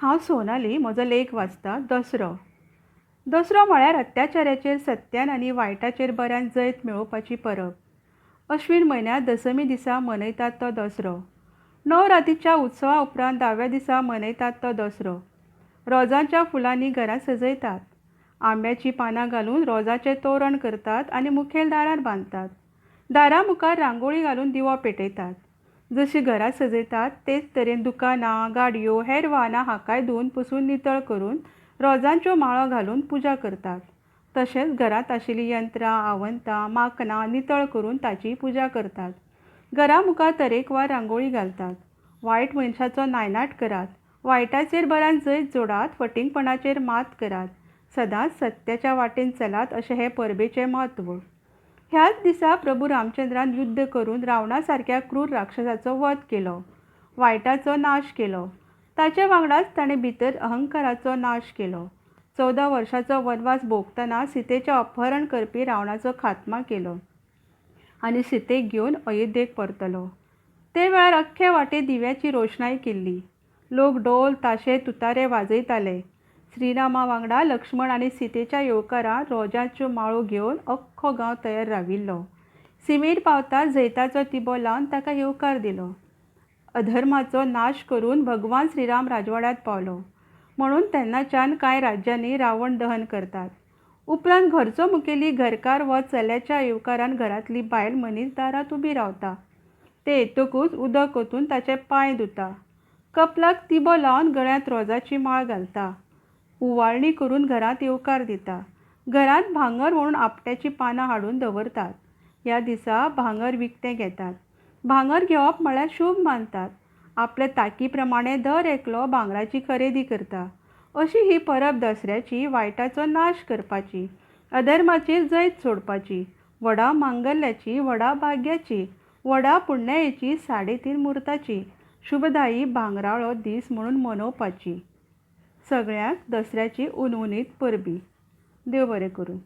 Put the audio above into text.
हांव सोनाली. म्हजो लेख वाचता दसरो. दसरो म्हळ्यार अत्याचाराचेर सत्यान आनी वायटाचेर बऱ्यान जैत मेळोवपाची परब. अश्वीन म्हयन्यांत दसमी दिसा मनयतात तो दसरो. णव रातीच्या उत्सवा उपरांत धाव्या दिसा मनयतात तो दसरो. रोजांच्या फुलांनी घरां सजयतात. आंब्याचीं पानां घालून रोजाचें तोरण करतात आनी मुखेल दारार बांदतात. दारा मुखार रांगोळी घालून दिवो पेटयतात. जशीं घरां सजयतात तेच तरेन दुकानां, गाडयो, हेर वाहनां हाकाय धुवन पुसून नितळ करून रोजांच्यो माळो घालून पुजा करतात. तशेंच घरांत आशिल्लीं यंत्रां, आवंतां, माकनां नितळ करून ताची पुजा करतात. घरा मुखार तरेकवार रांगोळी घालतात. वायट मनशाचो नायनाट करात, वायटाचेर बऱ्यान जैत जोडात, फटींगपणाचेर मात करात, सदांच सत्याच्या वाटेन चलात अशें हे परबेचें म्हत्व. ह्याच दिसा प्रभू रामचंद्रान युद्ध करून रावणा सारक्या क्रूर राक्षसाचो वध केलो. वायटाचो नाश केलो. ताचे वांगडाच ताणें भितर अहंकाराचो नाश केलो. 14 वर्सांचो वनवास भोगतना सीतेचें अपहरण करपी रावणाचो खात्मा केलो आनी सीतेक घेवन अयोध्येक परतलो. ते वेळार अख्खे वाटेर दिव्याची रोशणाय केल्ली. लोक ढोल, ताशे, तुतारे वाजयताले. श्रीरामा वांगडा लक्ष्मण आनी सीतेच्या येवकारान रोजांच्यो माळो घेवन अख्खो गांव तयार राविल्लो. सिमेर पावताच जैताचो तिबो लावन ताका येवकार दिलो. अधर्माचो नाश करून भगवान श्रीराम राजवाड्यांत पावलो म्हणून तेन्नाच्यान कांय राज्यांनी रावण दहन करतात. उपरांत घरचो मुखेली घरकार वा चल्याच्या येवकारान घरांतली बायल मनीस दारांत उबी रावता. ते येतकूच उदक ओतून ताचे पांय धुता. कपलाक तिबो लावन गळ्यांत रोजाची माळ घालता. उवाळणी करून घरांत येवकार दिता. घरांत भांगर म्हणून आपट्याचीं पानां हाडून दवरतात. ह्या दिसा भांगर विकतें घेतात. भांगर घेवप म्हळ्यार शूभ मानतात. आपले तांकी प्रमाणें दर एकलो भांगराची खरेदी करता. अशी ही परब दसऱ्याची वायटाचो नाश करपाची, अधर्माचेर जैत जोडपाची, व्हडा मांगल्याची, व्हडा भाग्याची, व्हडा पुण्यायेची, साडेतीन मुर्ताची, शुभदायी भांगराळो दीस म्हणून मनोवपाची. सगळ्यांक दसऱ्याची हुनहुनीत परबीं. देव बरें करूं.